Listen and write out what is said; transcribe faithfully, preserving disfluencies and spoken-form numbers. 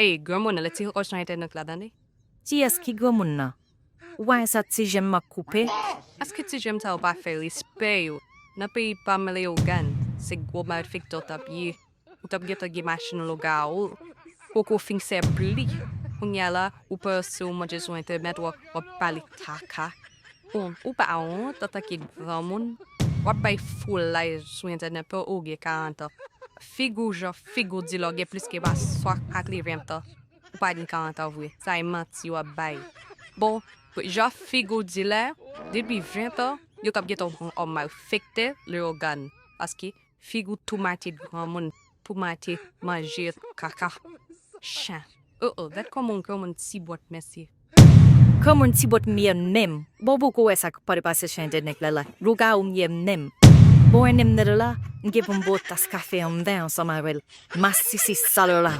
Ey, granmoun, lè ti kòch nan entènèt la, tande? Kiyès ki granmoun nan? Ou pa wè sa ti jenm m ap koupe? Èske ti jenm sa yo pa fè respè yo? Nan peyi pa m Leyogàn, se gwo malfektè w t ap ye. Ou t ap gentan gen machin lougarou. Poko fin sèpli. Kounye a la, ou panse ou manje sou entènèt, w ap, w ap pale kaka. Bon, ou pa wont antanke granmoun? W ap bay foulay sou entènèt pou ou gen karant an. Figi w jan figi w di lè w gen plis ke pa swa katreven tan. Ou pa gen karant an vre. Sa e manti w ap bay. Bon, jan figi w di la, depi ven tan, yo t ap gentan pran w malfektè Leyogàn. Paske figi w tou mate granmoun, tou mate manje kaka. Chen. Oh oh, gad kòman yon granmoun ti bòt, mesye. Granmoun ti bòt m ye menm. Bon, poko wè sa k pral pase sou entènèt la la. Lougarou m ye menm. Bon, wè nenm nèg la, m gen pou m ba w tas kafe an ven ansanm avè l. Masisi sal la.